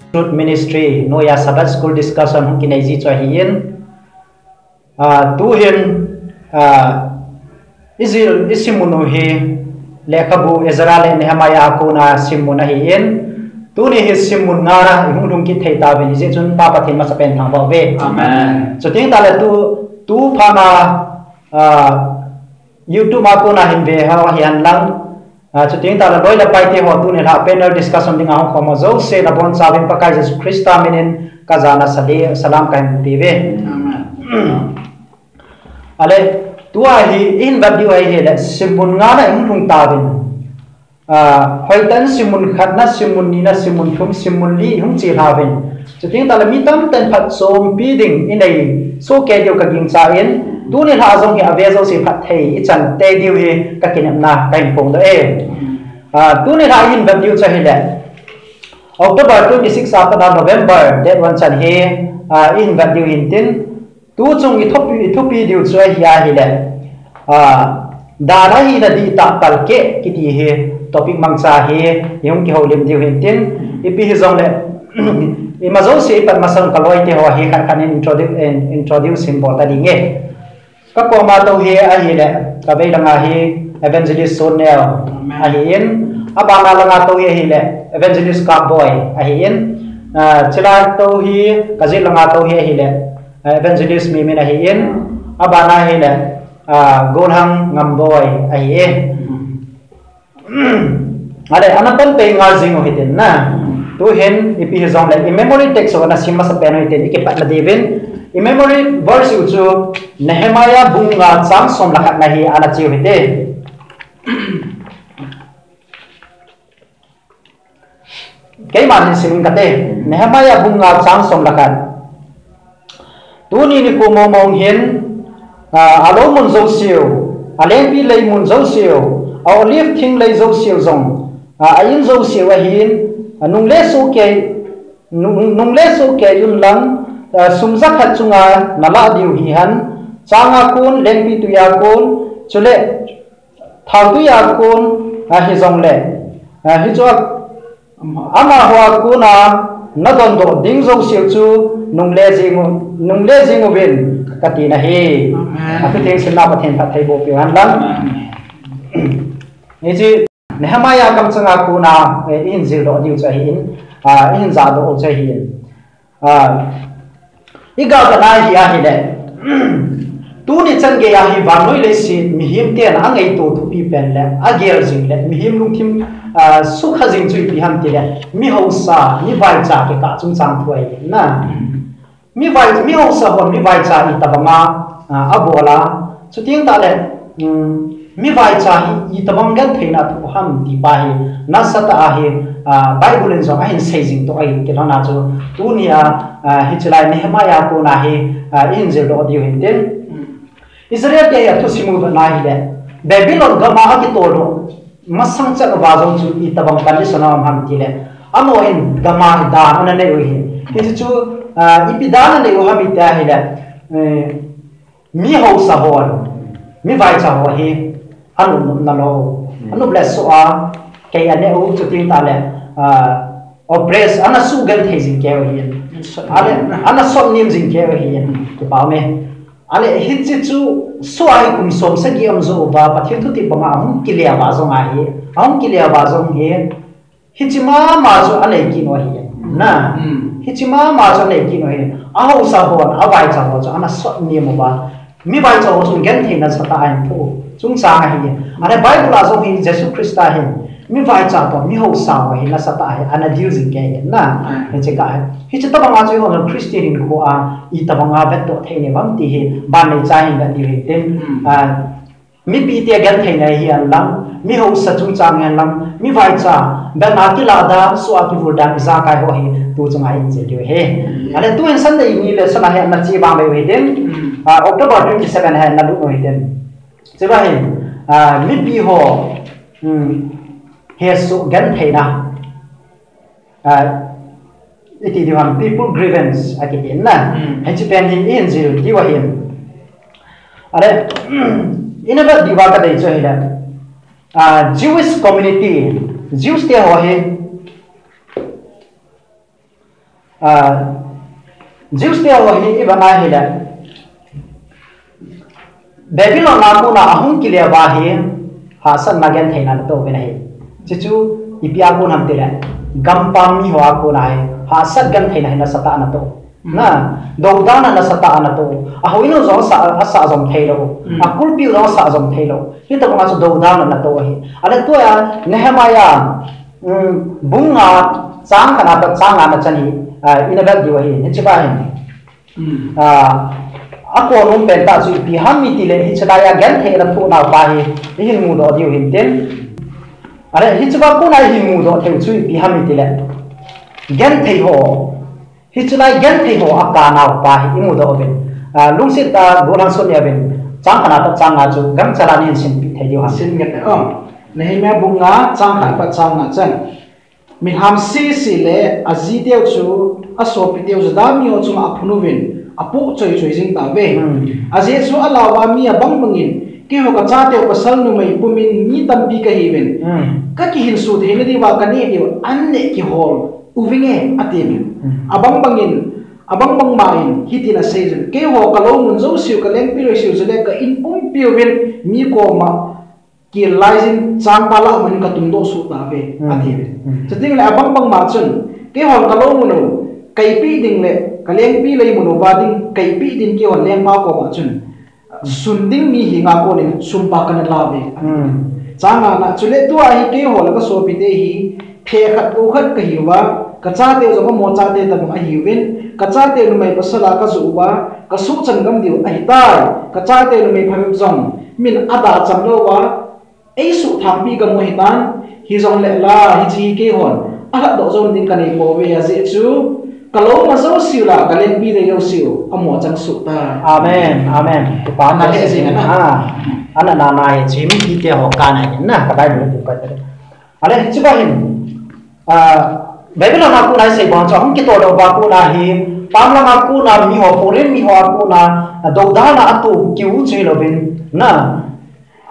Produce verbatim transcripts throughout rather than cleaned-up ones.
Truth Ministry noiya Sabbath School discussion hung kinei ji chu ahin. Ah, tuhin, ah, ijil, isimmun u hi lekhabu Ezra le Nehemiah a kona simmun ahin. Tuni hi simmun ngana ihung lhung kit thei tauvin, hijeh chun Pa Pathen masapen thangvah uve. Amen. Chuteng tahle tu, tu phat a, ah, YouTube a kona hin ve ho hihen lang, ah, chuteng tahle loi le pai te ho tuni lha panel discussion dinga hung khom ho jouse nabonchauvin Pakai Jesu Christa minin kajana sali, salam kahin peuve. Amen. Ale, tua hi, ihin vet diu ahile, simmun ngana ihung lhung tauvin. Ah, hoitah in simmun khatna, simmun nina, simmun thum, simmun li ihung che lhauvin. Chuteng tahle mi tamtah in phatchompi ding inei sohkei diu kagingchan, tuni lha jong hi ave jouse phatthei ichan tei diu hi kakinepna kahin phongdoh e. Ah, tuni lha ihin vet diu chu ahile, October twenty-six a pat a November date one chan hi, ah, ihin vet diu hintin, tuchung ithupi, ithupi diu chu ahi ahile, ah, dan ahina dihtah palkeh kiti hi topic mangcha hi ihung kihoulim diu hintin, ipi hijongle, ima jouse ipat masang kaloi te ho hi khat khat in introdu-, in, introduce hin bol ta ding e. Kakoma tou hi ahile, kavei langa hi Evangelist Sonel ahin, abana langa tou hi ahile, Evangelist Kapboi ahin, ah, chule tou hi, kajet langa tou hi ahile, ah, Evangelist Mimin ahin, abana ahile, ah, Golhang Ngamboi ahi. Ale, ana pan pei ngal jing u hitin na. Tuhin, ipi hijongle, i memory text u ana sim masapen u hitin, ikipatna diuvin. I memory verse u chu, Nehemiah bung nga chang som le khat na hi ana che u hite. Keiman hin sim inge kate, Nehemiah bung nga chang som le khat. Tuni nikho mong mong hin, ah, alou mun jouseu, alengpi lei mun jouseu, a olive thing lei jouseu jong, ah, a in jouseu ahin, ah, nung le sohkei, nung, nung le sohkei un lang, ah, sum jakhat chunga nalah diu hihen, chang a kon, lengpi tui a kon, chule, Thautui a kon, ah, hijongle, ah, hichu a, amaho a kona nadondoh ding jouseu chu nungle jing u, nungle jing uvin kati nahi. Amen. Athu thengsilna Pathen phatthei boh peh hen lang. Amen. Hiche Nehemiah kamchang a kona, eh, ihin jildoh diu chu ahin, ah, ihin jahdoh u chu ahin. Ah, i gah khat a hi ahile, tuni chan gei a hi vannoi leiset mihem ten angaito thupi pen le, agel jing le, mihem lungthim, ah, sukha jing chu ipi ham tile, mi hausa, mi vaicha kikah chungchang thu ahi na. Mi vai, mi hausa hon, mi vaicha itobanga, ah, abol a, chuteng tahle, um, mi vaicha hi itobang gentheina thoh ham ti pa hi, nasatah a hi, ah, Bible in jong ahin sei jing toh ahi, tilhona chu, tunia, ah, hiche lai Nehemiah kona hi, ah, ihin jildoh diu hintin. Israel te hi athusim u vet na hile, Babylon gam a akitoldoh masang chan uva jong chu itobang condition a um ham tile, amaho hin gam a hi dan ana nei u hi. Hichu chu, ah, ipi dan anei u ham iti ahile, eh, mi hausa hon, mi vaicha ho hi, anop nopna lou, anop le soh a, kei aneh u, chuteng tahle, ah, oppress, ana sugenthei jing kei u ahin. Ale, ana sotnem jing kei u ahin. Kipa ume. Ale, hiche chu, soh a hi kum som sagi aum jou uva, Pathen thutep banga ahung kile uva jong ahi, ahung kile uva jong hi, Hiche mama chu anei kit u ahi. Na. Mm. Hiche mama chu anei kit u ahi. A hausa hon, a vaicha ho chu ana sotnem uva. Mi vaicha ho chu gentheina nasatah a ahin thoh u chungchang ahi. Ana Bible a jong hi Jesu Christa hin mi vaicha toh mi hausa ho hi nasatah a hi ana deal jing kei ahi. Na. Mm. Hiche kah hi. Hiche tobang a chu eiho Christian hinkho a itobang a vetdoh thei nahi uvam ti hi ban neicha hin vet diu hitin. Mm. Ah, Mipi te genthei nei hihen lang, mi hausa chungchang hihen lang, mi vaicha, bang a kilah dan, soh a kivur dan, ijakai ho hi, tu chunga i jil diu ahi. Ale tuhin Sunday ni le Sunday hi ana che vang ve u hitin, ah, October twenty-seven hi ana lut u hitin. Chule hin, ah, mipi ho, hmm, hesoh gentheina. Ah, iti diu ham, people grievance akiti na. Hmm. Hiche pen hi ihin jil diu ahin. Ale, ina vet diuva kadei chu ahile, ah, Jewish community, Jews te ho hi, Ah, Jews te ho hi i va ngai hile, Babylon a kona ahung kile uva hi, hahsatna gentheina anato uvin ahi. Chuchu ipi a kon ham tile, gampam mi ho a kona hi, hahsat gentheina hi nasatah a anato. Na, dodalna nasatah a anato. Ahoi nu jong asa, asa jom thei lou. Mm. Akulpi u jong asa jom thei lou. Hitabang a chu dodalna anato ahi. Ahile tua Nehemiah, mm, bung nga chang khat a pat chang nga na chan hi, ah, i na vet diu ahi. Hiche pa hin. Mm. Ah, a kon um pen tah chu ipi ham i tile, hiche lai a gentheina thoh nau pa hi, i hin mudoh diu hin tin. Ahile, hiche pa kona i hin mudoh thei u chu ipi ham i tile, genthei ho. Hiche lai genthei ho a kap nau pa hi i mudoh uvin. Ah, lungset a gollhang sot ni uvin. Chang khat a pat chang nga chu gangchal a nei hin simpi thei diu ham. Sim nge te, oh. Nehemiah bung nga chang khat a pat chang nga chan. Milham sese le aji teu chu asopi teu Juda mi ho chunga aphun uvin, apoh choi choi jing tauve. Hmm. Ajeh chu alah uva mi abang bangin, keiho kachateu pasal numei pumin mi tampi kahiuvin. Hmm. Kakihinso theina diuva kaneh diu an neh kihol uvinge, ati. Hmm. Abang bangin, abang bang ma in hitin asei jin, keiho kalou mun jouseu, kalengpi loi seu, chule ka in pumpiuvin mi koma kil laijin changpa lah a um in katungdoh soh tauve, hmm, ati. Hmm. Chuteng le abang bang ma chun, keihon kalou mun u, kaipeh ding le kalengpi loi mun uva ding, kaipeh ding keihon lengpa koma chun, sun ding mi henga konin sum pa kana la uve. Hmm. Chang nga na, chule tua hi keiho le kasopi te hi, phe khat gou khat kahiuva, kachate jong amaho chate tabang ahiuvin, kachate numei pasal a kajoh uva, kasuhchan gam diu ahitai, kachate numei phabep jong, min ada cham louva, eisuhthangpi gam u ahitan, hijongle la, hiche hi keihon, alhatdoh jom ding kanei pouve ajeh chu, kalou ma jouseu la, kalengpi loi jouseu, amaho chang soh tai. Amen, amen. Kipa na le jing na. Ah, ana na na e chim ki te ho ka na na, ka Bible tu ka te. Ahile, hiche pa hin, ah, Babylon a kona isei bang chu, ahung kitol uva kona hi, pamlang a kona mi ho, foreign mi ho a kona, ah, dodalna atoh kiu chu hilouvin, na,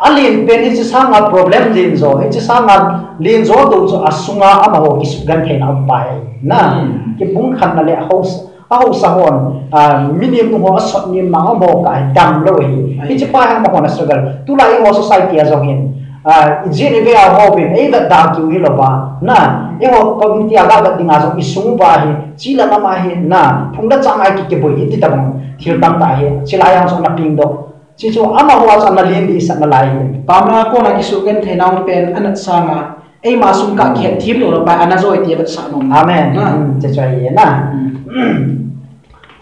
alen pen hiche sanga problem len jo, hiche sanga len jo tou chu asunga amaho kisugentheina um pa hi, na, hmm, kibung khatna le haosa, Ahaosa hon, ah, mi nem nu ho asot nem na amaho kah hi damlou ahi. Ai. Hiche pa hi amaho na struggle. Tulai eiho society a jong hin, ah, ijat ivei a houin, eivet da kiu hilouva. Na, eiho community a gavet dinga jong isung uva hi, chule ama hi, na, phung le chang a kikiboi iti tabang thil tamtah ahi. Chulai a jong na pengdoh. Chuchu amaho a chu ana len dehset nalai ahi. Pamlang a kona kisugentheina um pen anat sanga. Eima sung kah kihet thim lou pa ana joi ti vetsah nom. Amen. Na. Hmm, chuchu ahi na. Hmm.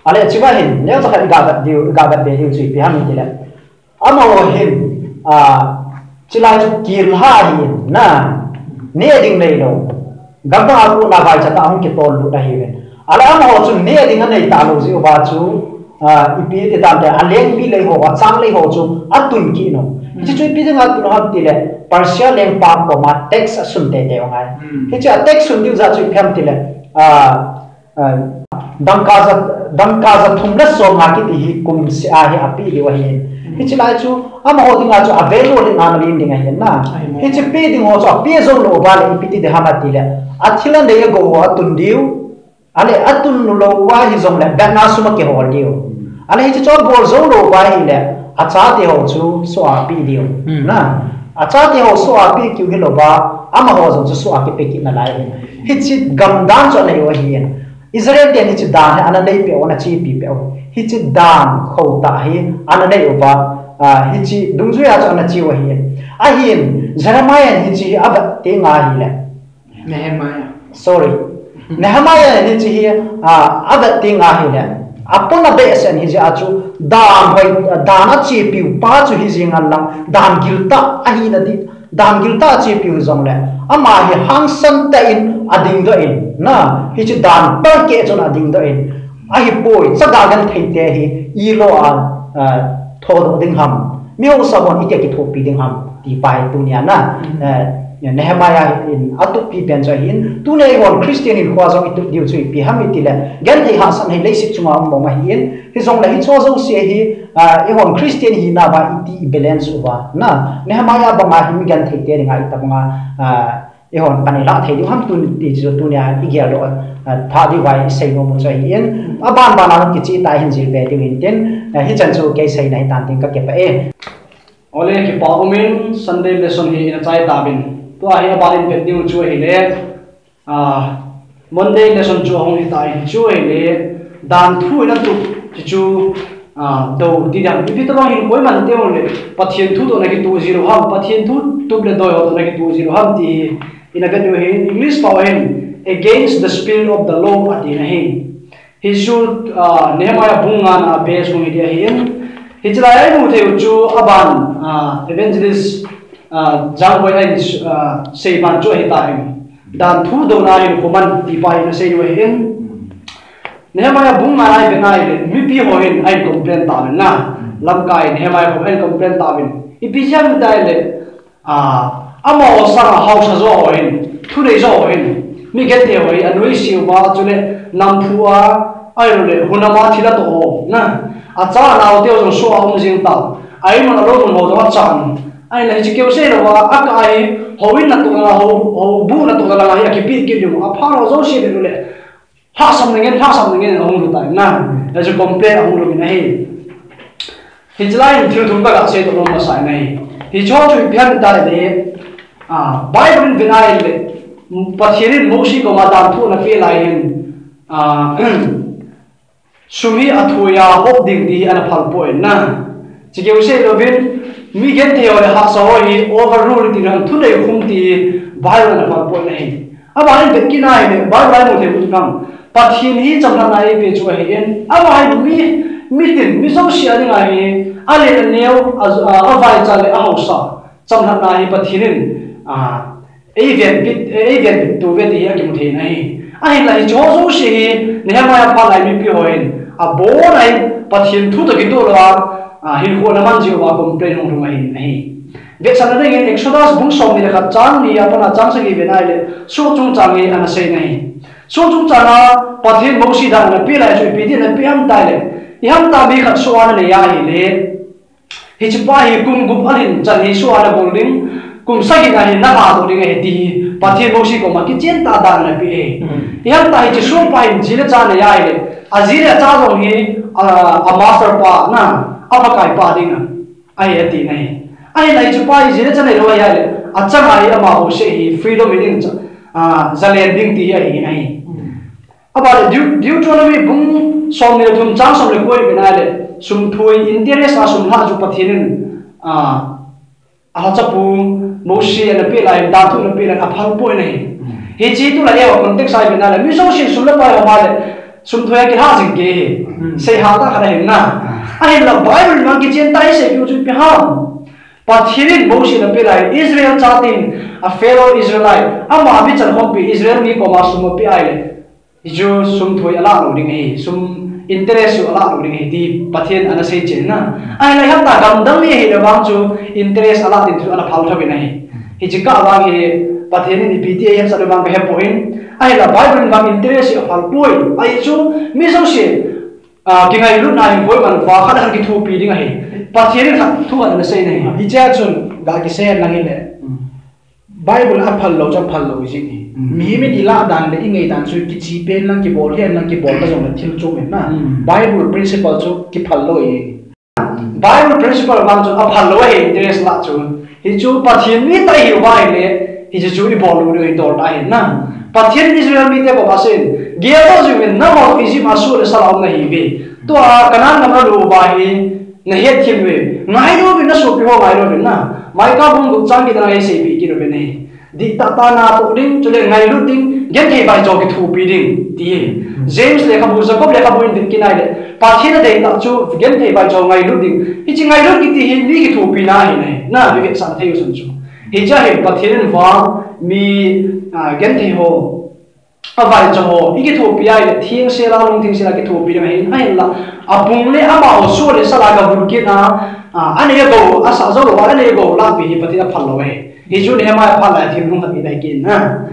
Ahile, chuva hin, neocha khat i gavet diu, i gavet be diu chu ipi ham itile. Amaho hin, ah, chulai chu kil ha ahin, na. Neh ding neilou. Gamdang a kona vaicha tah ahung kitol lut ahiuvin. Ahile amaho chu neh ding anei talou jeh uva chu, ah, ipi ti tante, alengpi loi ho, achang loi ho chu atun kit un. Hmm. Hiche chu ipi dinga atun u ham tile, Persia lengpa koma tax asun teitei u ngai. Hmm. Hiche a tax sun diu jeh chu ipi ham tile, ah, ah, dangka ja, dangka ja thum le som nga kiti hi kum seh a hi apeh diu ahi. Hmm. Hiche lai chu, amaho dinga chu avalue le nana len ding ahi na. Ahi mo. Hiche peh ding ho chu apeh jou lou uva le ipi ti ding ham atile, athil anei agou ho atun diu. Ahile, atun lou uva hijongle, bank a sum akihol diu. Ahile, hiche chu abol jou lou uva ahile, achate ho chu soh a apeh diu. Hmm. Na, achate ho soh a apeh kiu hilouva, amaho jong chu soh a kipe kit nalai ahi. Hiche gamdan chu anei u ahi. Israel ten hiche dan hi ana neipeh u, ana chepi peh u. Hiche dan khotah hi ana nei uva, ah, hiche dungjui a chu ana che u ahi. Ahin, Jeremiah in hiche hi avet teng ahile. Nehemiah. Sorry. Nehemiah in hiche hi, ah, avet teng ahile. Apona behseh in hiche a chu dan hoi, dan achepiu pa chu hijeng inlang, dan giltah ahina di, dan giltah achepiu jongle. Ama hi hangsan tah in adingdoh in, na, hiche dan palkeh chun adingdoh in. Ahipoi, chaga genthei te hi, ilo a, ah, thodoh ding ham. Mi haosa hon iti a kithopi ding ham, ti pa hi tunia na, eh, Nehemiah in atup pi pen chu ahin, tunia eihon Christian hinkhoa jong itup diu chu ipi ham itile, genthei hahsatna hi leiset chunga um mong ahin, hijongle hicheho jouse hi, ah, eihon Christian hina uva iti i balance uva, na, Nehemiah banga hi mi genthei te dinga itabanga, ah, Eihon pan ilah thei diu ham tun ti chu tunia igel doh, ah, pha diu vai isei nom u chu ahin. Aban ban a kicheh tah a hin jil ve diu hintin, ah, hichan chu kei seina hitan tin kakipah e. Ole, kipa umin Sunday lesson hi ina chai tauvin. Tua hi aban in vet diu chu ahile, ah, Monday lesson chu ahung hitan, chu ahile, dan thu ina tup ti chu, ah, do ti dan. Ipi tabang hin koiman teu le, Pathen thu toh na kituh ji lou ham, Pathen thu tup le doi ho toh na kituh ji lou ham ti hi ina vet diu ahin, English pao hin, "Against the spirit of the law," ati na hi. Hichu, ah, Nehemiah bung ngana base hung hi dia ahin. Hichelai a imu thei u chu aban, ah, evangelist, ah, Jangboi a in, ah, sei ban chu ahitan. Dan thu douna hin koiman ti pa in asei u ahin. Nehemiah bung ngana ivet na ahile, mipi ho hin ahin complain tauvin na. Lamkai Nehemiah ho ahin complain tauvin. Ipi jeh ham itile, ah, amaho sanga haosa jo ho hin, thunei jo ho hin, mi genthei ho hi anoise uva, chule namphu a, ahilouleh hunam a thil atoh ho na, acha anao teu jong soh a um jing tau, a-in mun a lou mun ho jong achan, ahinla hiche keu sei louva, akah hi houin natoh langa, hou, houbuh natoh langa hi akipeh kit diu, aphat ho jouse le, lhahsamna ngen, lhahsamna ngen ahung lhut tai na. Hichu complain ahung lhut in ahi. Hichelai in thil thum kaga seidoh nom masa in ahi. Hiche ho chu ipi ham itile, ah, Bible in vet na ahile, Pathen in Mose koma dan thu ana peh lai hin, ah, sum hi athoi a hop ding ti hi ana phal poi na. Hiche keu sei louvin, mi genthei ho le hahsa ho hi overrule ti dan, thunei khum ti hi Bible in ana phal poi na ahi. Aban in vet kit na ahile, Bible a imu thei u chu ham, Pathen hi chamlhatna eipeh chu ahin, ama hi mi, mitin, mi jouse a dinga hi, alen aneo, a, a, avaicha le ahaosa chamlhatna hi Pathen in, ah, eivenbit, eivenbit to uve ti hi akimu thei in ahi. Ahinla hiche ho jouse hi Nehemiah phat lai mipi ho hin abon a hin Pathen thu toh kitoh louva, ah, hinkho ana man jeh uva complain hung lhung ahin ahi. Vetsahna dingin Exodus bung somni le khat chang ni a pat a chang sagi vet na ahile, soh chungchang hi ana sei in ahi. Soh chungchang a Pathen Mose dan ana peh lai chu ipi ti ana peh ham itile, ihamtah mi khat soh a nanei ahile, hichepa hi kum gup alhin chan hi soh a nabol ding, kum sagi na hi nalhadoh ding ahi ti hi Pathen Mose koma kichen tah dan ana peh e. Ihamtah hiche sohpa hin ji le cha anei ahile, aji le acha jong hi, a, a master pa na, apakai pa ding a ahi ati na ahi. Ahinla hichepa hi ji le cha neilou ahi ahile, achanga hi amaho seh hi freedom hi ding cha, ah, jalen ding ti hi ahi na ahi. Aban le Deut-, Deuteronomy bung somni le thum chang som le ko ivet na ahile, sum thoi interest a sum lhah chu Pathen in, ah, alhachapu Mose ana peh lai, dan thu ana peh lai aphal poi na ahi. Hiche tulai a context a ivet na ahile, mi jousen sum le pai hom a le, sum thoi a kilhah jing kei hi. Seihah tah khat ahin na. Ahinla Bible in vang kichen tah a isei u chu ipi ham. Pathen in Mose ana peh lai, Israel chaten, a fellow Israelite, ama michan khompi Israel mi koma sum apeh ahile, hichu sum thoi alah lou ding ahi, sum interest chu alah lou ding ahi ti Pathen ana sei chen na. Ahinla ihamtah gamdang mi ahile vang chu interest alah ding thu ana phal thou in ahi. Hiche kah vang hi Pathen in ipi ti ahi sah le vang kahepoi. Ahinla Bible in vang interest hi aphal poi. Ahi chu mi jouse, ah, kingailutna hin koiman va khat a khat kithopi ding ahi. Pathen in khat thu khat ana sei in ahi. Hichea chun ga kisei lang hile. Bible a phal lou chu aphal lou jeh ahi. Mihem in ilah dan le ingei dan chu kiche pen lang, kibol hen lang, kibol ta jong le thil chom in na. Bible principle chu kiphal lou ahi. Bible principle vang chu aphal lou ahi, interest lah chu. Hichu Pathen mi tah ihiuva ahile, hichu chu ibol lou diu ahi, dol tah ahi na. Pathen in Israel mite koma asei in, geldoh jing uvin, nangho Egypt a soh le sal a um nahiuve. Tua Canaan gam nalut uva hi, nahet them uve. Ngailu uvin, nasopi ho ngailu uvin na. Micah bung gup chang get na a iseipeh kit uvin ahi. Dihtah tah a natoh ding, chule ngailut ding, genthei vaicho kithopi ding, ti hi. James lekhabu, Jacob lekhabu in vet kit na ahile, Pathen adeitah chu genthei vaicho ngailut ding. Hiche ngailut kiti hi mi kithopina ahi na, na, mi vetsah thei u chun chu. Hichea hi Pathen in vang mi, ah, genthei ho, avaicho ho, ikithopi ahile, thengsel a, lungthengsel a kithopi ding ahi, ahinla, abung le amaho soh le sal a gavut kit a, ah, anei agou, asah jou louva, anei agou lahpi hi Pathen aphal lou ahi. Hichu Nehemiah phat lai a thil lungkhat in ahi kit na.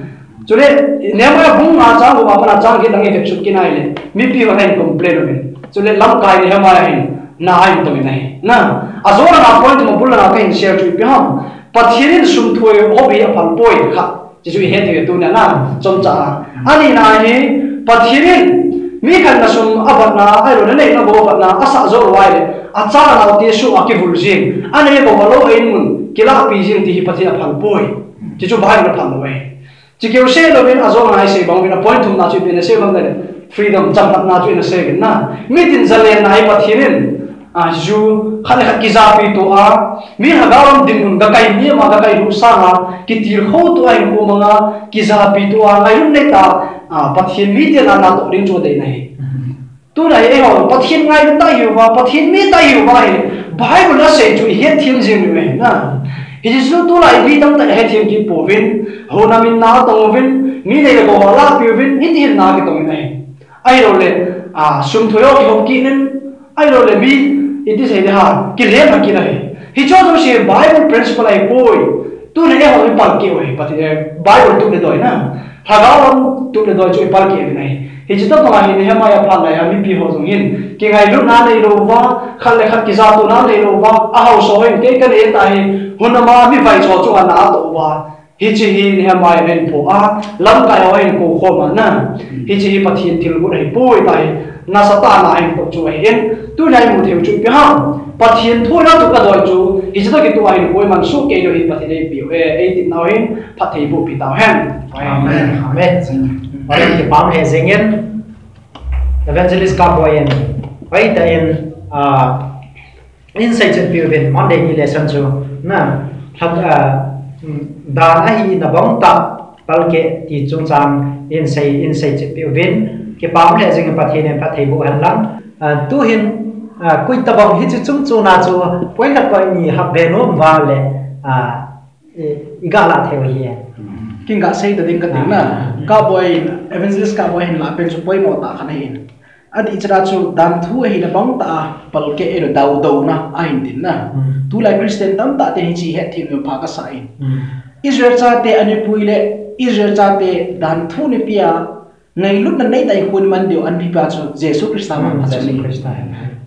Chule, Nehemiah bung nga chang gup a pat a chang get lang ivet sut kit na ahile, mipi hon ahin complain uvin. Chule, lamkai Nehemiah hin, na ahin tong in ahi. Na, ajo langa point ma bul langa kahin share chu ipi ham. Pathen in sum thoi hop hi aphal poi kha. Chuchu ihet diu tuna na, chomcha a. Anina hi, Pathen in, mi khat na sum abatna, ahilou le neina gou abatna, asah jou uva ahile, acha anao te soh a kivul jing, anei gou alou a in mun, kilahpi jing ti hi Pathen aphal poi. Chuchu Bible aphal lou ahi. Chukeu seilou in ajona isei bang uvin a point thumna chu ipi asei bang le, freedom chamlhatna chu ina sei uvin na. Mitin jalenna hi Pathen in, a, ju khat le khat kijapi to a, mi lhagao lam dinmun gakai ni ama gakai hu sanga, kitilkhou to a hinkho manga, kijapi to a, ngailutna neita, a, Pathen mite na natoh ding chu adeina ahi. Tuna hi eiho, Pathen ngailut ta ihiuva, Pathen mi ta ihiuva hi, Bible in asei chu ihet them jing u ahi na. Hichu tulai mi tamtah ihet them kit pouvin, houin a min na atong uvin, mi nei le gou alahpi uvin, hiti hin na kitong in ahi. Ahilou le, a, sum thoi ho kihou kit in, ahilou le mi, iti sei le ha, kilhem a kit ahi. Hichu jouse Bible principle ahipoi. Tuna eiho ipalkeh u ahi, Pathen, eh, Bible tup le doi na. Lhagao lam tup le doi chu ipalkeh uvin ahi. Hichu tobang a hi Nehemiah phat lai a mipi ho jong hin, kingailutna neilou uva, khat le khat kijatona neilou uva, ahaosa ho hin kei kanei ta hi, hun ama mi vaicho chunga na atoh uva. Hiche hi Nehemiah in ahin phoh a, lamkai ho ahin koukhom a na. Hiche hi Pathen thilgon ahipoi tia hi, nasatah a na ahin phoh chu ahin, tuna imu thei u chu ipi ham. Pathen thu ina tup le doi chu, hiche toh kitoh a hin koiman sohkei lou hi Pathen in eipeh u ahi, eitinna u hin, phattheiboh pi tau hen. Amen. Amen. Amen. Kipa um lheh jeng in, Evangelist Kaboi in, hoitah in, ah, in seichetpi uvin, Monday ni lesson chu, na, lhag-, ah, mm, dan ahina bang tah, palkeh ti chungchang in sei, in seichetpi uvin, kipa um lheh jeng in Pathen in phattheiboh hen lang. Ah, tuhin, ah, koi tabang hiche chungchang a chu, point khat point ni hap ve nom uva le, ah, I, i ga lah thei u ahi e. Ken ga sei ta ding kati na. Ah. Kaboi, Evangelist Kaboi hin lah pen chu poimo tah khat ahi. Adih chan a chu dan thu ahina bang tah a palkeh ahilou le dou, douna ahin tin na. Hmm. Tulai Christian tamtah ten hiche hethem u pha kasa in. Hmm. Israel chate anipui le Israel chate dan thu anipeh a ngailutna neitah a hinkho iman diu a anpipa chu Jesu Christa mama chu ahi. Jesu Christa.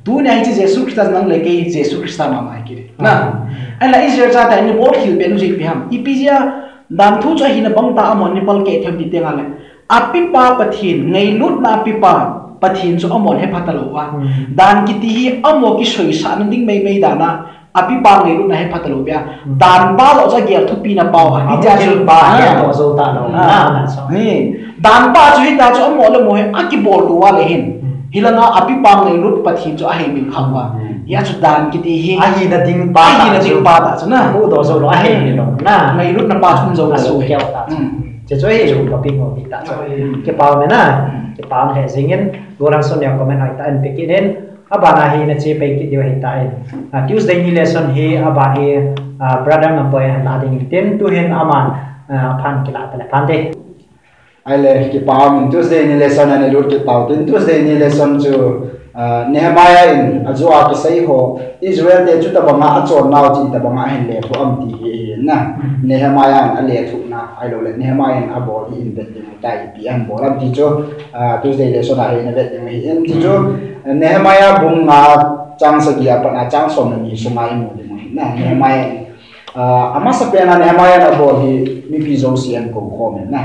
Tunia hiche Jesu Christa nang le kei Jesu Christa mama ahi kit e. Na. Ah. Ahinla Israel chate ana bolkhel pen u chu ipi ham. Ipi jeh a dan thu chu ahina bang tah a amahon ana palkeh them ti teng le, apipa Pathen, ngailutna apipa Pathen chu amahon hepha talou a. Hmm. Dan kiti hi amaho kisoisahna ding meimei dan a apipa ngailutna hepha talou beh a. Hmm. Dan pa joh chu agel thupi na pa u ahi. Hitia chu, ah, gel pa, ah, gel pa jou talou. Ah. Na, na, so. Hi. Dan pa chu hitia chu amaho le amaho hi akibol tou a le hin. Hmm. Hilanga apipa ngailut Pathen chu ahei min kha uva. Hmm. Hia chu dan kiti hi. Ahina ding pa, ahina ding pa tah chu na. Amudoh jou lou, ahei min lou. Na. Ngailutna pa chu um jou lou. Asukeu tah chu. Hmm. Hiche chu hi chu topic ngou hi tah chu. Hmm. Kipa um e na. Hmm. Kipa um lheh jeng in. Goran Sonia comment hoitah in pe kit in. Abana hi nache pai kit diu ahitai. Ah, Tuesday ni lesson hi, aban hi, ah, brother Ngamboi ahin la ding tin, tuhin aman, ah, phat kilah tale phante. Ahile, kipa um in Tuesday ni lesson ana lut kit tau tin, Tuesday ni lesson chu, ah, Nehemiah in ajo a kisei ho, Israel te chutabanga achon nau chu itabanga ahin lethuh am ti hi ahi na. Nehemiah in alethuhna, ahilou le, Nehemiah in abol hi ihin vet ding tai. Ipi ahin bol am ti chu, ah, Tuesday lesson a hi ina vet ding ahi. Hichu, Nehemiah bung nga chang sagi a pat a chang som le ni sunga imu ding ahi na. Nehemiah, ah, amasapen a Nehemiah in abol hi mipi jouse ahin koukhom in na.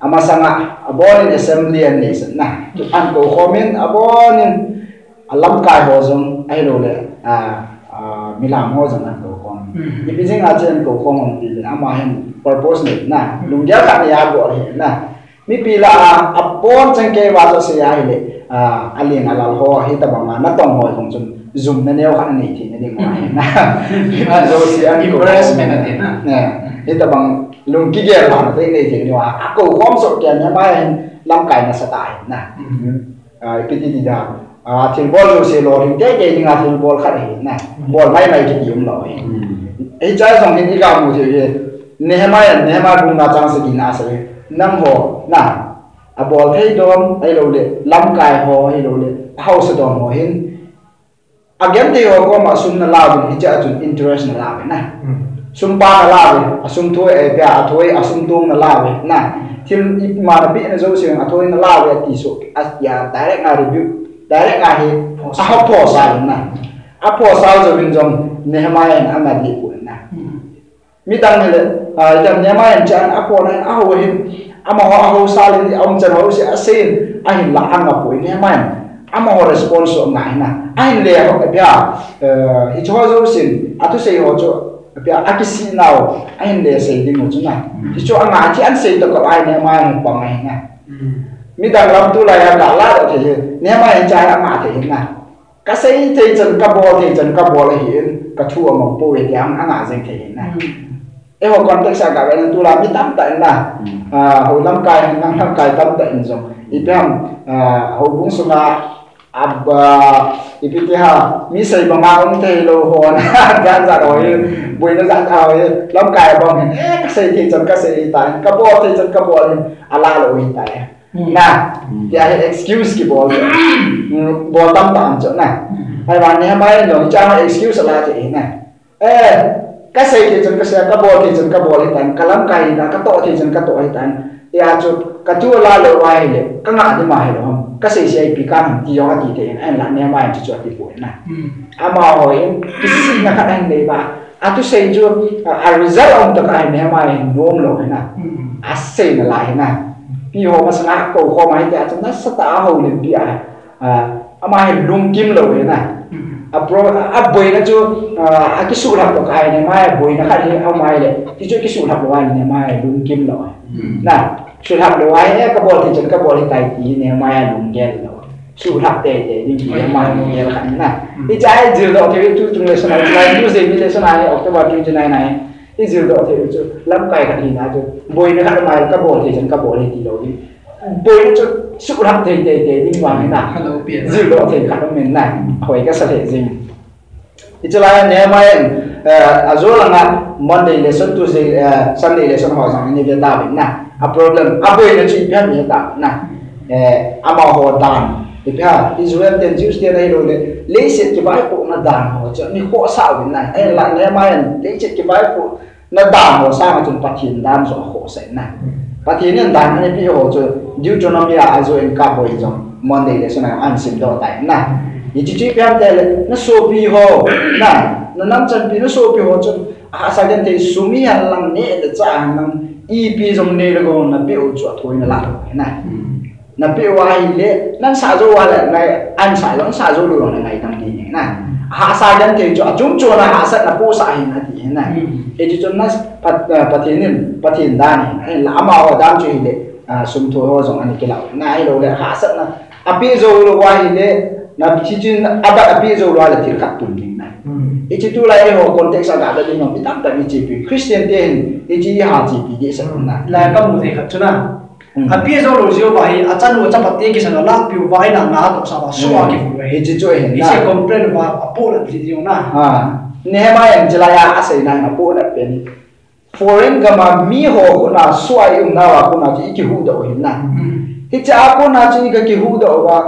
Amasanga abol in assembly ahin neisah na. Ahin koukhom in, abol in, alamkai ho jong, ahilou le, ah, ah, milam ho jong ahin koukhom. Mhm. Ipi jeh a chu ahin koukhom am ti le, ama hin purpose nei na, lunggel khat nei a bol ahi na. Mipi lah a, abon cheng kei uva chu asei ahile, ah, alen alal ho, hitabanga natong ho jong chun, jumna neo khat anei thei na ding ahi na. Jouse ahin koukhom. Embarrassment ati na. Ne, hitabang lungkigel na thei nei thei na ding uva. Akoukhom soh kei a Nehemiah hin lamkai nasatah ahi na. Mhm. Ah, ipi ti ti da. Ah, thilbol jouse lolhing teitei dinga thilbol khat ahi na. Bol maimai kiti umlou ahi. Hmm. Hiche jong hin iga mu thei u hi. Nehemiah, Nehemiah bung nga chang sagi na asei. Nangho, na. Abol thei dom, ahilou le, lamkai ho, ahilou le, ahaosa dom ho hin. Agenthei ho koma sum nala uvin, hiche a chun interest nala uve na. Hmm. Sum pa nala uve, asum thoi, eh, pia, athoi, asum tong nala uve na. Thil ipi ma napeh na jouse, athoi nala uve, ati soh, atia, direct nga rebuke, direct nga hi, aphosal. Aphosal na. Aphosal jouvin jong, Nehemiah in angadih pon na. Hmm. Midang hile, ah, idam Nehemiah in chan a pona in a ho hin, amaho a ho sal in, a um chan ho si a sein, a hin la ang a poi Nehemiah in. Amaho response so nga hin a. A hin le ho, a pia, eh, i cho jo sin, a tu sei ho cho, a pia, a kisi nau, a hin le sei ding ho chu na. Ti cho a nga, ti an sei to ka ai Nehemiah in pa nga hin na. Midang lam tu la ya ka la do the, Nehemiah in cha a nga the hin na. Ka sei thei chan, ka bol thei chan, ka bol ahi in, ka thu a mang poi ti ang, ang a jeng thei in na. Eiho context a ka ven tu la mi tam ta in na. Ah, ho lamkai, nang lamkai tam ta in jong. Ipi ham, ah, houbung sunga, ab, ah, ipi ti ha, mi sei banga um thei lou ho na, jan jan ho hi, boina jan ho hi, lamkai bang hin, eh, ka sei thei chan, ka sei ta in, ka bol thei chan, ka bol in, a la lou hi ta in. Na, ti a hi excuse kibol. Bol tam tam chu na. Hai ba Nehemiah in jong cha excuse a la thei na. Eh, ka sei thei chan ka sei, ka bol thei chan ka bol hi tan, ka lamkai na, ka toh thei chan ka toh hi tan. Ya chu, ka thu la lou va hile, ka nga di ma hi lou ham. Ka sei sei pi ka ham ti jong a ti thei in, a hin la Nehemiah in chu chu a ti poi na. Amaho in, kisina khat a hin nei ba. A tu sei chu, a, a result um ta ka hin Nehemiah in nom lou hi na. A sei na la hi na. Pi ho masanga ko ko mai ti a chu nasa ta a ho le pi a. Ah, ama hi lungkim lou hi na. A pro, a boina chu, ah, a kisuhlap to ka hi na, ama hi boina khat hi, ama hi le, ti chu kisuhlap lou hi na, ama hi lungkim lou. Na, suhlap lou hi, eh, ka bol thei chan ka bol hi tai ti hi na, ama hi lunggel lou. Suhlap tei tei ding hi, ama hi lunggel khat na. Ti cha hi jil doh thei tu chung lesson a, lai tu sei mi lesson a, October twenty nine a. I jil doh thei u chu, lamkai khat hi na chu, boina khat ama ka bol thei chan ka bol hi ti lou ding. Boina chu, suhlap thei thei thei ding vang hi na. Jil doh thei khat um in na, hoi ka sa thei jing. I chu lai Nehemiah in, eh, a jo langa Monday lesson, Tuesday, eh, Sunday lesson ho jong i ve ta vin na. A problem, a boina chu ipi ham i ta na. Eh, amaho dan. Ipi ham, Israel ten Jews ten ahilou le, leiset kivaipohna dan ho chu, ni khohsah uvin na. Eh, la, Nehemiah in, leiset kivaipohna dan ho sanga chun Pathen dan joh khohsah in na. Pathen in dan anei pi ho chu, Deuteronomy a ajo in ka boi jong, Monday lesson a ahin sim doh tai na. Hiche chu ipi ham ti le, na sopi ho, na, na nam chanpi na sopi ho chun, ahahsa genthei sum hihen lang neh le chah hihen lang, ipi jong nei le gou na peh u chu athoi na la lou hi na. Na peh uva ahile, nan sah jou uva le, ngai, an sah jou, an sah jou lou jong le ngaidam ding ahi na. Ahahsa genthei chu, achung chon a hahsatna pohsah ahi na ti ahi na. Hiche chu na, Pat-, ah, Pathen in, Pathen dan ahi na. Ahinla amaho dan chu hile, ah, sum thoi ho jong ana kilah u ahi na, ahilou le hahsatna apeh jou lou uva ahile, na hiche chu abat apeh jou lou uva le thil khat tum ding na. Hiche tulai eiho context a ga da ding jong mi tamtah in chepi, Christian te hin, hiche hi ha chepi dehset na. Lai kamu thei khat chu na. Apeh jou lou jeh uva hi, achanu, achapa te kisan a lakpiu va in a nga tohsah uva, soh a kivu ahi. Hiche chu ahi na. Hiche complain uva, apohnat jeh jong na. Ah, Nehemiah in chulai a aseina in apohnat pen hi. Foreign gam a miho khut a soh a i umnauva kona chu i kihuhdoh u ahi na. Hiche a kona chu i ga kihuhdoh uva,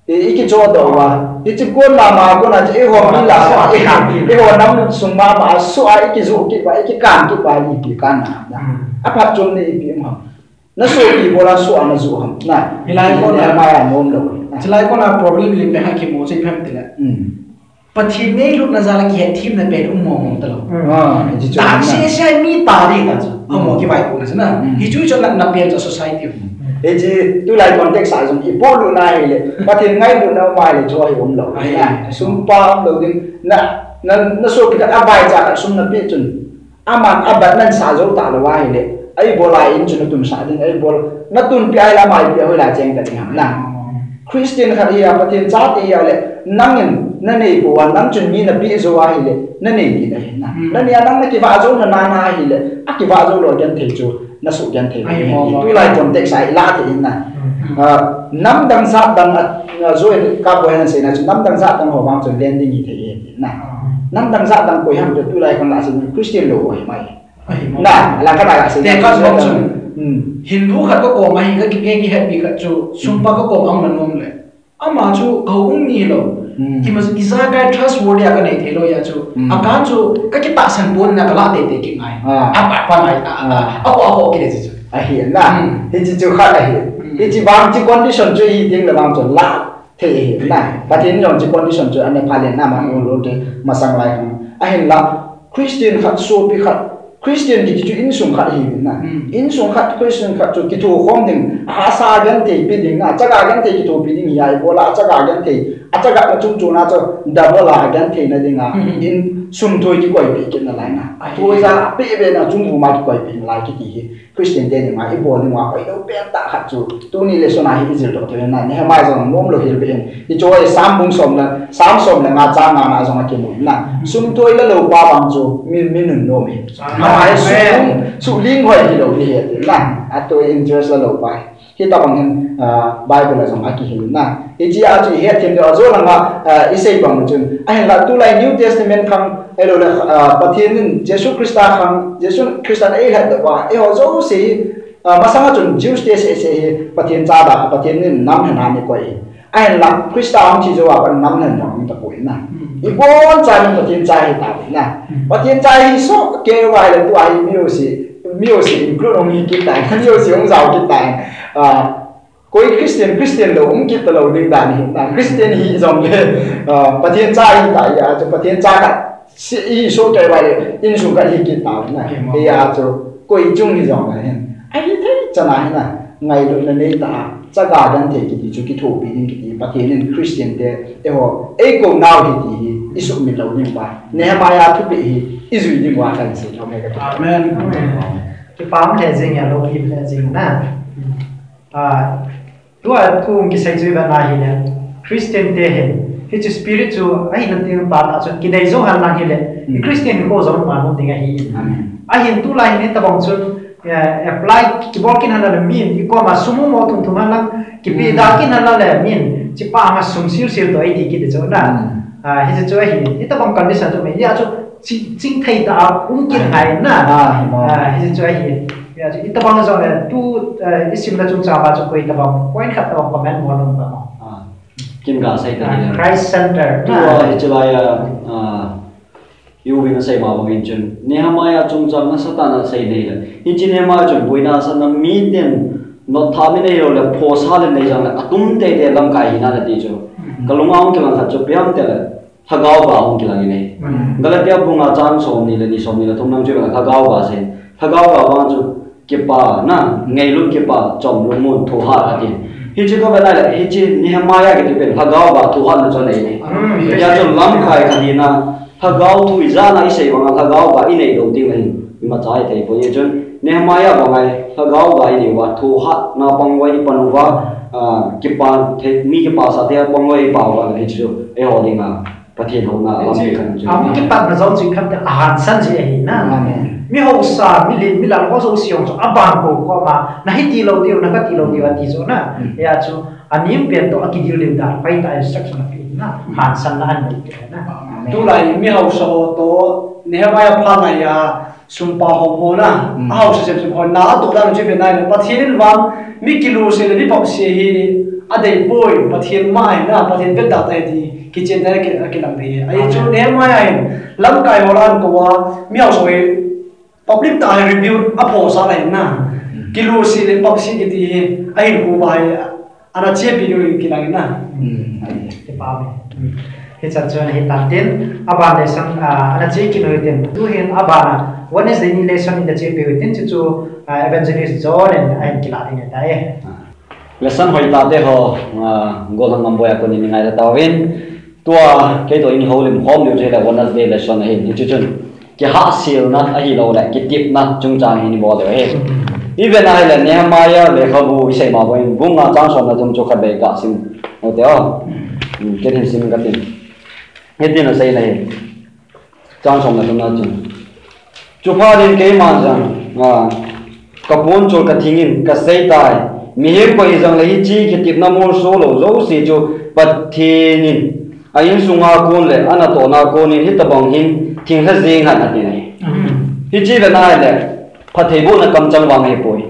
i, i kichohdoh uva. Hiche kon mama a kona chu eiho mi lah a, eiho nam sung mama a soh a i kijoh kit uva, i kikan kit uva, ipi kan na. Aphatchomna ipi um ham. Na sopi bola soh a na joh ham. Na. Hilai kona, Nehemiah nom lou. Hilai kona problem lim pen khat kimu chu ipi ham tile. Pathen ngailutna jal a kihetthemna pen um mong mong talou. Ah, hiche chu dan na. Sese mi ta ding ta chu. Amaho kivaipohna chu na. Hichu chu na, na pen chu society. Hiche tulai context a jong ipoh lutna hile, Pathen ngailutna um a hile chu hi um lou. Ahi. Na, sum pa um lou ding. Na, na, na sopi khat a vaicha khat sum na peh chun. Aman abat nan sah jou talou ahile, a ibol a in chu na tumsah ding, a ibol, na tunpi ahile ama ipi a hoilai cheng ta ding ham na. Christian khat hi a, Pathen chate hi a le, nangin na nei pou a, nang chun mi na peh jou ahile, na nei ding ahi na. Na nei a nang na kivah jou na na na ahile, akivah jou lou genthei chu, na suh genthei ding ahi. Tulai context a i lah thei in na. Ah, namdang jat dang a, ah, joh in ka boi han seina chu, namdang jat dang ho vang chun len ding hithei e. Na. Namdang jat dang koi ham ti tulai kon la sei Christian lou ho hi mai. Na, la ka la sei. Te ka bang chu. Hindu khat ka kom a hi ka ki, ki, kihetpi khat chu, sumpa ka kom a hung na nom le. Ama chu ka hung ni lou. Ima, ijakai trustworthy a ka nei thei lou ya chu. Akan chu ka kitahsan pon na ka la tei tei kit ngai. Apa, apa ngai ta. Ako, ako kile chu. Ahi na. Hiche chu khat ahi. Hiche vang chu condition chu hi ding le vang chu la. Thei ahi na. Pathen in jong chu condition chu ana pha len na ma u lo te masang lai hung. Ahinla Christian khat sopi khat Christian kiti chu insung khat hi na. Hmm. Insung khat Christian khat chu kithokhom ding, a sa genthei pe ding na, chaga genthei kithopi ding hi ai bola, chaga genthei, a chaga na chung chung na chu double a genthei na ding a, Hmm. in sum thoi kikoipi kit na lai na. Ai. Thoi ja pe be na chung bu ma kikoipi na lai kiti hi. Christian te ni ma i bol ni ma koi lo pen ta khat chu. Tuni lesson a hi i zil doh thei na, Nehemiah jong nom lo hil be in. I choi Sam bung som le, Sam som le nga chang nga na jong a kimu na. Sum thoi le lo pa bang chu mi, mi nunnom hi. Amen. Ama hi su, suling hoi hi lo ni hi na. A to interest le lo pa. Hi ta bang hin, ah, Bible a jong a kihil na. Hichi a chu i het thim deuh a, jo langa, ah, i sei bang chun. Ahinla tulai New Testament khang, ahilou le, ah, Pathen in Jesu Christa khang, Jesu Christa in ei lhat deuh a, eiho jouse hi, ah, masanga chun Jews te seh seh hi Pathen cha da, Pathen in nam lhen a ni koi. Ahinla Christa hung thi jou a pat nam lhen jong um tapoi na. Hmm. I bon cha in Pathen cha hi ta na. Hmm. Pathen cha hi soh kei uva le tua hi mi jouse, mi jouse include hung hi kit ta, mi jouse hung jao kit ta. Ah, Koi Christian, Christian lo, um kit ta lo ding dan hi, na Christian hi jong le, ah, Pathen cha hi ta, ya chu Pathen cha khat, si, i so kei vai le, insung khat hi kit ta na, Amen. Ya chu, koi chung hi jong le hin. Ahi thei chan a hi na, ngailutna nei ta, chaga genthei kiti chu kithopi ding kiti, Pathen in Christian te, eiho, ei kou nau hi ti hi, i sumil lo ding uva. Nehemiah thupeh hi, i jui ding uva kan sei nom e kati. Amen. Amen. Kipah le jing a, loupi le jing na. Ah, tua thu kisei chu i vet na hile, Christian te hin, hichu spirit chu, ahin ding pa ta chun, kidei jou hen lang hile, i Hmm. Christian kho jong ma nom ding ahi. Amen. Ahin tulai hin hitabang chun, eh, apply, kibol kit hen lang min, i koma sum mo thum thum hen lang, kipe Hmm. da kit hen lang le min, chi pa nga sum sil sil to ei ti kit chu na. Hmm. Ah, hichu chu ahi, hitabang condition chu me, ya chu, Ching, ching thei ta a um kit ngai na. Ah, hi mo. Ah, hichu ahi. Ya, chu itabang jong le tu, eh, i simna chungchang a chu koi tabang, point khat tabang comment mo nom ta mo. Ah, kin ga sei ta Ah, ni le. Christ center. Tu Na. a hichu lai a, ah, i u vin a sei ma bang in chun. Nehemiah chungchang a Satan a sei nei le. Hichu Nehemiah chun boina sa na mi ten not tha mi nei lo le pho sa le nei jang le atum tei tei lamkai hi na le ti chu. Mm. Ka lung a hung kilang khat chu piang te le. Lhagao ga hung kilang in ahi. Amen. Galatia bunga chang som ni le ni som ni le thum lang chu lhagao ga sei. Lhagao ga vang chu kipa na, ngailut kipa, chom lungmon, thohhat ati. Hichu ka vet na le, hichu Nehemiah kiti pen lhagao ga thohhat na chu anei ne. Amen. Hijeh chun lamkai khat hi na, lhagao thu ijat na isei vang a lhagao ga inei lou ding le hin, imacha ithei poi. Hijeh chun Nehemiah vang a hi lhagao ga inei uva, thohhat na pang uva, ipan uva, ah, kipa, thei, mi kipa sa te pang uva, ipa uva, hichu eiho ding a. Pathen houna a lam Hichu, khan chu. Amu kipatna jong chu khat a hansan chu ahi na. Amen. Mi hausa, mi lin, mi lal ho jouse jong chu aban ko ko ma, na hiti lou diu, na kati lou diu ati chu na. Mm. Ya chu, anem pen toh akidil diu dan, pai ta instruction ape na. Mm. Hansan na anei na. Amen. Tulai mi hausa ho toh, Nehemiah phat na ya, Sum pa hom ho na, Mm. a hausa sem sem ho na, a toh dan chu ve nai le, Pathen in vang, mi kilusi le mi papsi hi, adei poi, Pathen ma hi na, Pathen vet da tai ti, kichen tai ki, kilang thei. Ahi chu Amen. Nehemiah hin, lamkai ho lan ko a, mi hausa hi, public ta hi rebuke, a pho sa lai na, Mm. kilusi le papsi kiti hi, ahin ko ba hi, Ana chepi diu kilang na. Hmm. Kipa me. Hichan chu ana hi tan tin, aban lesson, ah, ana che kit u hitin. Tu hin aban a, Wednesday ni lesson in ana chepi u hitin, chu chu, ah, Evangelist John in ahin kila ding ahitai. Lesson hoi tah te ho, ah, Gollhang Ngamboi a kon in i ngai ta tauvin. Tua, kei toh in houlim khom diu chu hile Wednesday lesson ahin. Hichu chun. Kihahselna ahilou le, kitepna chungchang hi ni bol leu ahi. I vet na hile, Nehemiah lekhabu i sei ma bang in, bung nga chang som le thum chu khatvei ga sim u te o. Hmm, ken hin sim ka tin. Hitin asei na hi. Chang som le thum na chun. Chuphat in keiman jong, a, ka pon chol ka thing in ka sei tai. Mihem koi hijong le hiche kitepna molso lou jouse chu Pathen in A insunga kon le, a natohna kon in hitabang hin thinglha jeng hen ati nai. Amen. Hiche le nai le, phattheibohna kamchang vang ahipoi.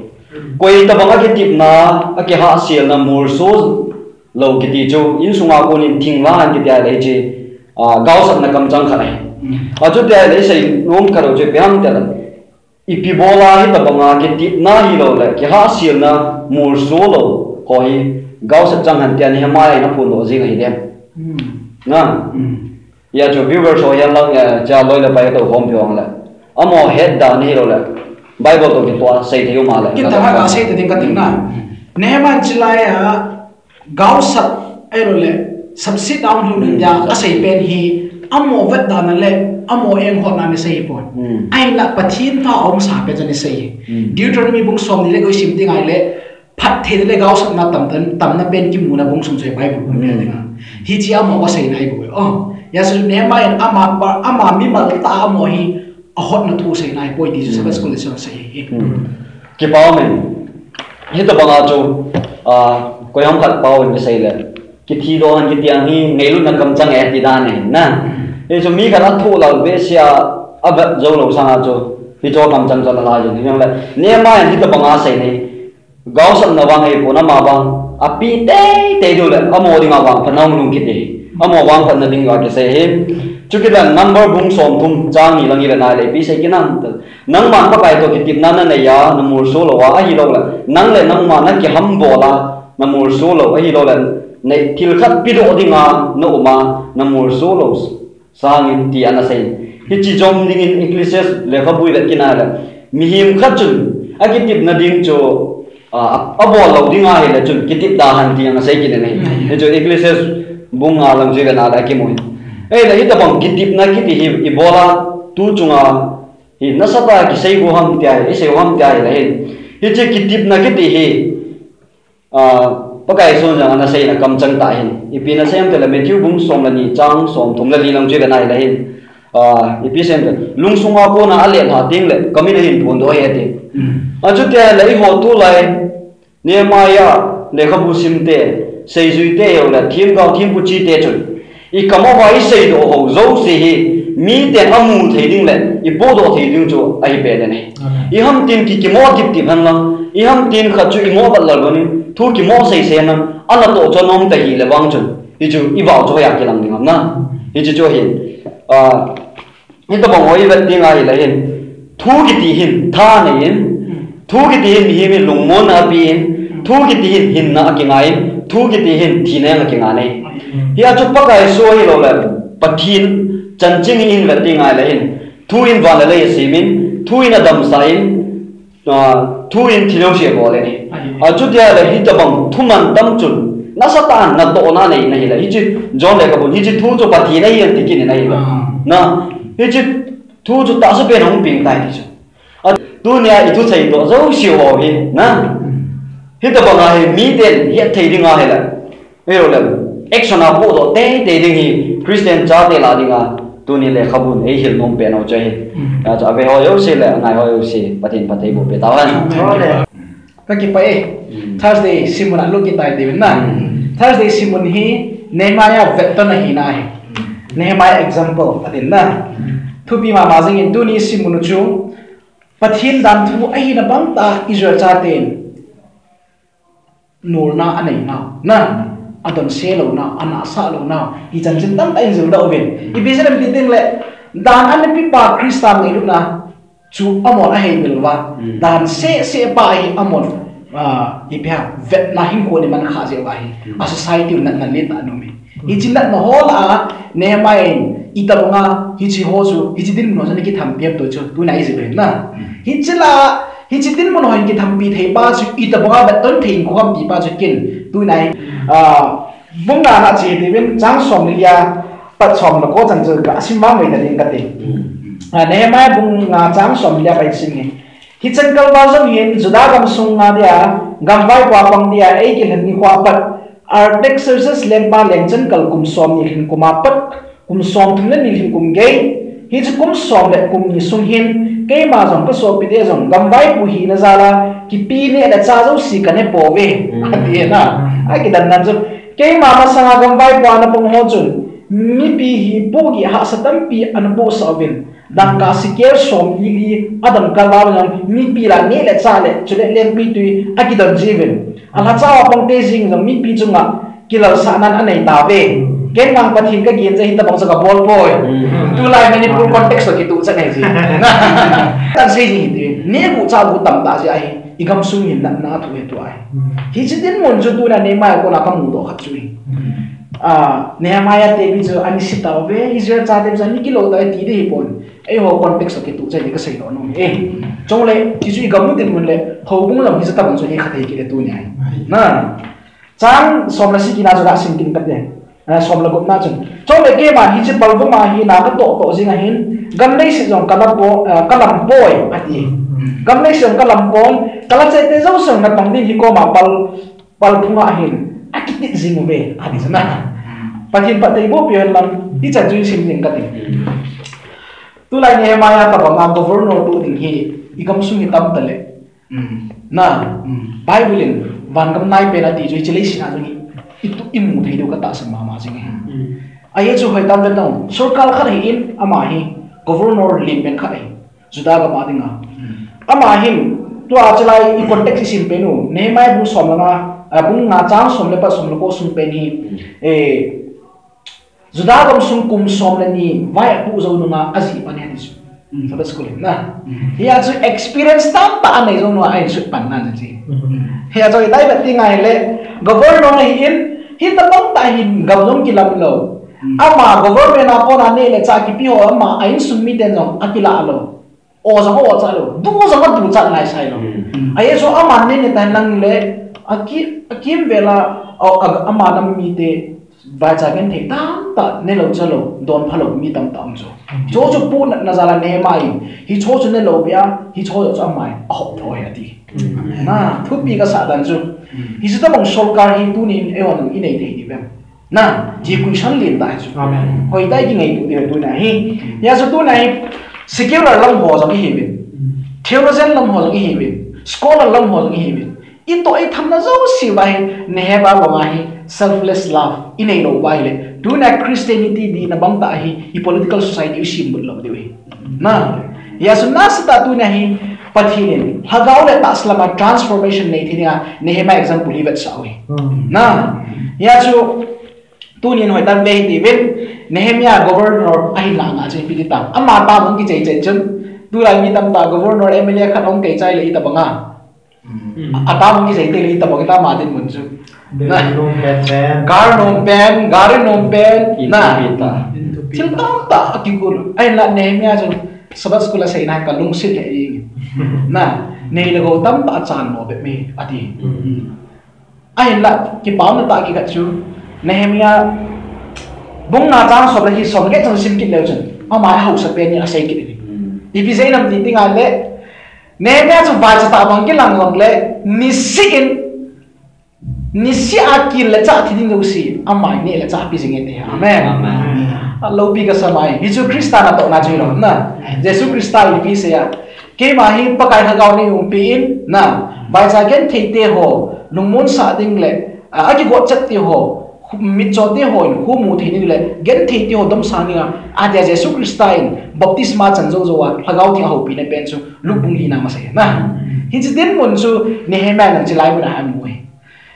Koi tabang a kitepna, a kihahselna molso lou kiti chu, insunga kon in thinglha hen kiti a le hiche, a, gaosapna kamchang khat ahi. A chuti a le, isei nom khalou chu ipi ham ti le, Ipi bola hitabanga kitepna hilou le, kihahselna molso lou ho hi gaosap chang hen tia Nehemiah in aphondoh jing ahi dem. Hmm. Na? Hmm. Hia chu viewers ho hihen lang, eh, cha loi le pai katou khompi u le. Amo het dan hilou le, Bible toh kitoh a sei thei um a le. Kitoh a ka sei thei ding ka ti na. Nehemiah in chilai a, gaosap, ahilou le, substitute dan lhun in dia, asei pen hi, amo vet dan le, amo eng hotna ni sei pon. Ahinla Pathen tha a um sa pen chu ni sei. Deuteronomy bung som ni le ko i sim ding ahile, phattheina le gaosapna tam, tam, tamna pen kimuna bung sung chu Bible bung pen ding a. Hiche amo ka sei nai bou. Oh, ya su Nehemiah in ama pa, ama mimal tah a amo hi ahotna thu sei nai poi ti chu Sabbath school lesson sei hi. Kipa um e. Hitabang a chu, ah, koi ham khat pao in kisei le. Kithi doh han kiti ang hi ngailutna kamchang e ti dan e na. Hichu mi khat a thu lal behseh a, avet jou lou sang a chu. Hichu kamchang chu ala jin. Hijongle Nehemiah in hitabang a sei nei. Gaosapna vang ahipon ama vang, api teitei diu le, amo dinga vangphatna hung lhung kit e. Amo vangphatna ding a kisei hi. Chukit le Number bung som thum chang ni lang i vet na le, ipi sei kit nam tile. Nangman Pakai toh kitepna nanei a, namolso lou a, ahilou le. Nang le nangma nakihambol a, namolso lou, ahilou le. Nei thil khat pedoh dinga, na um a, namolso lou. Sangin ti ana sei. Hiche jom dingin Ecclesiastes lekhabu i vet kit na le. Mihem khat chun, akitepna ding chu, a, a, abol lou ding ahile chun, kitep da han ti ana sei kit nei. Hichu Ecclesiastes bung nga lang chu i vet na le akimu. Ahile hitabang kitepna kiti hi, i bol a, tu chunga, hi nasatah a kisei u ham ti ahi, i sei u ham ti ahile hin. Hiche kitepna kiti hi, Ah, Pakai Jesun jong ana seina kamchang tah hin. Ipi ana sei ham tile Matthew bung som le ni chang som thum le li lang chu i vet na ahile hin. Ah, ipi sei ham tile lungsung a kona alelha teng le kamin ahin phondoh ahi ati. Achuti ahile eiho tulai Nehemiah lekhabu sim te, seijui te, ahilou le themgao thempu che te chun. I kam uva i seidoh ho jouse hi, miten amu thei ding le, i pohdoh thei ding chu ahi pen ahi. Amen. Ihamtin ki, kimo tiptip hen lang, ihamtin khat chu i mo vat lal lou in, thu kimo seisei hen lang, anatoh chu anom ta hile vang chun, hichu i vah chu hoiya kilang ding ham na. Hichu chu hin, ah, Hitabang ho i vet ding ahile hin, thu kiti hin, tha nei in, thu kiti hin, mihem hi lungmonna ape in, thu kiti hin, hinna akingai in, thu kiti hin, thina jong akingai in. Hia chu Pakai Jesu ahilou le, Pathen, chanchin i hin vet ding ahile hin, thu in van le lei asem in, thu in adamsah in, Ah, thu in thil jouse abol e. Ahi. Achuti ahile hitabang thu mantam chun, nasatah a natohna nei na hile. Hiche John lekhabun, hiche thu chu Pathen ahi ati kit in ahile. Ah. Na, hiche thu chu tahsa pen a hung peng tai ti chu. A, tunia i thusei doh jouse ho hi, na. Hitabang a hi miten het thei ding ahile. Ahilou le, action a pohdoh teitei ding hi Christian chate lah dinga, tuni lekhabun eihil nom pen u chu ahi. Mm. Achu ave ho jouse le, angai ho jouse, Pathen phatthei boh peh tauhen. Amen. Ka kipah e. Mm. Thursday simmun a lut kit tai uvin na. Mm. Thursday simmun hi Nehemiah vetton ahina ahi. Nehemiah example atin na. Mm. Thupi mama jingin tuni simmun chu Pathen danthu ahina bang tah Israel chaten nolna anei nau, na, adonse lou nau, anahsah lou nau, ti chanchin tamtah in jil doh uvin. Ipi jeh ham ti ding le, dan anapi pa Christa ngailutna chu amon ahei mil uva, mm, dan seh seh pa hi amon, ah, ipi ham, vetna hinkho in aman khah jeh uva hi, mm, a society u natna lentah in aum e. Hiche natna ho lah a, Nehemiah in, itabang a, hiche ho chu, hiche dinmun ho chu ana kithampi ham ti chu, tuna i jil u ahi na. Hiche lah a, hiche dinmun ho in kithampi thei pa chu, itabang a vetton thei hinkho ham ti pa chu ken, tuna i, ah, bung nga na che ti uvin, chang som le li a, pat som le ko chan chu, ka sim vang mai ta ding kati. Ah, Nehemiah bung nga chang som le li a pat sim nge. Hichan kalval jong hin Juda gamsung a dia, gamvaipo a pang dia, eikilhen nikho a pat, Artaxerxes lengpa lengchan kal kum som ni lhin kum a pat, kum som thum le ni lhin kum gei, hiche kum som le kum ni sung hin, keima jong kasopite jong, gamvaipo hina jal a, kipe neh le chah jouse kaneh pouve, ati na, akidan dan chu, keima masang a gamvaipo a ana pang ho chun, mipi hi pohgih hahsa tampi ana pohsah uvin, dangka sikel som li li adon kalval jong mipi lah neh le chah le chule lengpitwi akidon jiuvin. Alhacha a pangte jeng jong mipi chunga kilalsahnan anei tauve. Ken nang Pathen kagen jeh hitabang chu kabol poi. Mm. Tulai Manipur context toh kituh chan ahi ji. Kan sei jing hite. Neh gu chah gu tamtah jeh ahi. I gamsung in natna athoh e tua ahi. Mm. Hiche dinmun chu tuna Nehemiah kona kamudoh khat chu ahi. Mm. Ah, Nehemiah te bou chu ani se tauve, Israel chate bou chu ani kilou tauve ti ding hipon. Eiho context a kituh chai ding kasei lou nom e. Chule, hichu igam u dinmun le, houbung lam hi chu tabang chu ikhat thei kit le tuni ahi. Na. Chang som le sagi na chu kasim kit kate. Ah, som le gup na chun. Chule keima hiche palvum a hi na katoh toh jing ahin. Gam leiset jong kala po, ah, kalam poi ati. Gam leiset jong kalam pon, kala cheh te jouse natong ding hi koma pal Palphung a hin, akitit jing uve, ati chu na. Pathen phattheiboh pi hen lang, ichan chu isim ding kati. Tulai Nehemiah tabang a governor tu ding hi, igam sung hi tam tale. Na, Bible in, vangam naipen ati chu, hiche leiset a chu hi, itu imu thei diu katahsan mama jing hi. Ahi chu hoi tam ve tong, sorkar khat hi in, ama hi, governor limpen khat hi. Juda gam a dinga. Ama hin, tua chulai i context isim pen u, Nehemiah bung som le nga, ah, bung nga chang som le pat som le ko sung pen hi, eh, Juda gam sung kum som le ni, vai apu jou nunga, ajih pan ahi chu. Sabbath school na. Hia chu experience tamtah anei jou nunga, ahin sut pan na chu. Hia chu itai bat ti ngai le, governor hi in, hitabang tah hin gam jong kilam lou. Ama government a kona neh le chah kipe ho ama a insung miten jong akilah lou. O jong o cha lou. Du jong adu cha ngai sai lou. Ahi chu ama neh neh tan lang le aki, akimvel a, o, a, ama nam mite vaicha genthei tamtah neh lou cha lou, don pha lou mi tamtah um chu. Chu chu pu na, na jal a Nehemiah in. Hichu chu neh lou bia, hichu chu ama in. Ahop tho ahi ati. Na, thupi kasah dan chu. Hichu tabang sorkar hi tunin eihon inei thei diu vem. Na, ti question lentah hi chu. Amen. Hoitah a kingaito diu tuna hi. Hia chu tuna hi secular lam ho jong ihiuvin. Theologian lam ho jong ihiuvin. Scholar lam ho jong ihiuvin. Itoh ithamna jouse uva hi Nehemiah banga hi selfless love inei lou uva ahile. Tuna Christianity dihna bang tah hi i political society u simbut lou diu hi. Na, hia chu nasatah tuna hi Pathen in lhagao le tahsa lama transformation nei thei dinga Nehemiah example ivetsah u hi. Na, hia chu tunin hoitah ve hitiuvin Nehemiah governor ahin lah nga chu ipi ti tam. Ama tam hung kichai chai chun. Tulai mi tamtah governor M L A khat hung kichai le itabanga. Atam hung kichai te le itabang itam a dinmun chu. Building nom pen pen. Car nom pen, gari nom pen. Na. Thil tamtah akigol. Ahinla Nehemiah chu Sabbath school a seina kalungset lheh jeng in. Na. Nei le gou tamtah achan mo bep me ati. Ahinla, kipana tah kikhat chu, Nehemiah, bung nga chang som le hi som le get chang sim kit leu chun, ama haosa pen in asei kit in. Ipi jeh inem ti ding ahile, Nehemiah chu vaicha tah bang kilang jongle, nisih in, nisih a kil le chah thi ding jouse, ama in neh le chah pe jing e ti. Amen. Amen. Aloupi kasa mai. Hichu Christa natohna chu hilou na. Jesu Christa in ipi asei a. Keima hi Pakai Lhagao nei umpi in, na, vaicha genthei te ho, lungmonsah ding le, a, akigot chet te ho, mitcho te ho in, hu mu thei ding le, genthei te ho domsang dinga, atia Jesu Christa in, baptisma chan jou jou a, Lhagao Theng ahoupina pen chu, Luke bung lina masei, na. Hiche dinmun chu, Nehemiah in hiche lai mun a amu hi.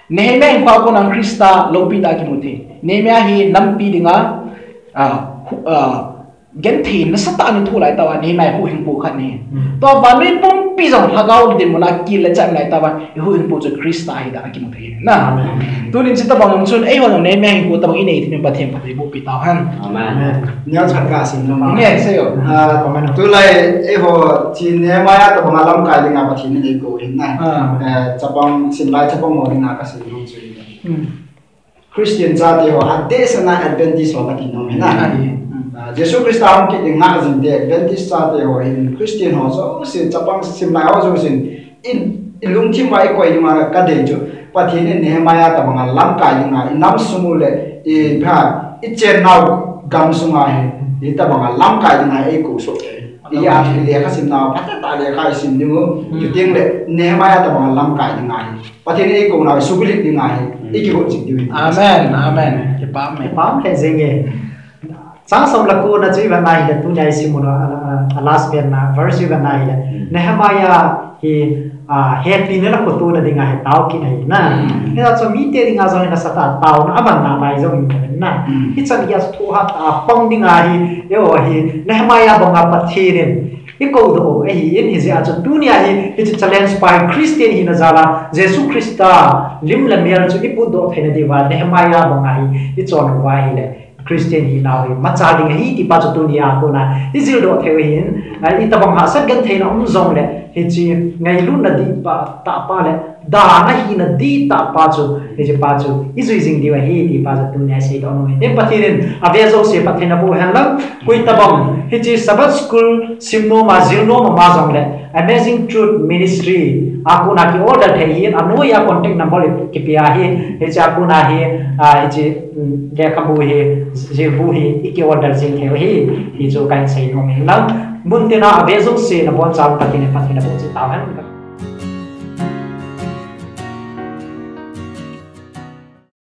Nehemiah in pa kon a Christa loupi tah a kimu thei. Nehemiah hi nampi dinga, a, hu-, a, genthei nasatah a ana thoh lai tauva, Nehemiah huhhingpu khat ahi. Tua vannoi pumpi jong lhagao le dinmun a kil le chah lai tauva, ihuhhingpu chu Christa ahi dan akimu thei. Na. Amen. Tunin hitabang chun, eiho jong Nehemiah hingpu tabang inei thei in Pathen phattheiboh pi tauhen. Amen. Neo chat kasim nom. Nge, seiyo. Ah, tulai, eiho, hiche Nehemiah tabang a lamkai dinga Pathen in eikou hin na. Ah. Eh, chapang, simlai chapang ho dinga kasim nom chu. Hmm. Christian chate ho, adeh sena Adventist ho kati nom hi na. Ah, Jesu Christa hung kit ding ngah jing te, Adventist chate ho hin, Christian ho jouse, chapang simlai ho jouse, in, ilungthim uva ikoi dinga kadei chu, Pathen in Nehemiah tabanga lamkai dinga, inam sung u le, i pha, ichennau gam sunga hi, hitabanga lamkai dinga eikou soh te. Iya, lekha simna, phatah tah lekha isim diu, chuteng le, Nehemiah tabanga lamkai dinga hi. Pathen in eikouna, sugilit dinga hi, ikigot jing diu. Amen, amen. Kipah e. Kipah e jing e. Chang som le ko na chu ivet na hile, tunia isim u na, a, a, a last pen na, verse ivet na hile. Nehemiah hi, a, hepina le khotona dinga hi tao kit ahi na. Hijeh chun mite dinga jong hi nasatah a taona, aban na bai jong hi na. Hichan hi a thoh hat a pang dinga hi, eiho hi, Nehemiah banga Pathen in, i koudoh u ahin, hijeh a chu tunia hi, hiche challenge pa hi Christian hina jal a, Jesu Christa lim le mel chu i putdoh theina diuva, Nehemiah banga hi i chon uva ahile, Christian hinau hi imacha ding ahi ti pa chu tunia kona i jildoh thei u ahin, a, itobang hahsat gentheina um jongle, hiche ngailutna dih pa, tah pa le, dana hina dih tah pa chu, hiche pa chu i jui jing diu ahi ti pa chu tunia i seidoh nom u ahi. Pathen in ave jouse phatthei naboh hen lang, koi tobang hiche Sabbath School sim nom a, jil nom a ama jongle, Amazing Truth Ministry a kona ki order thei ahin, anoiya contact number kipe ahi, hiche a kona hi, a, hiche, um, lekhabu hi, jilbu hi, i ki order jing thei u ahi, ti chu kahin seinom u ahi lang. Muntina ave jouse nabonchauvin Pathen in phatthei naboh cheh tauhen.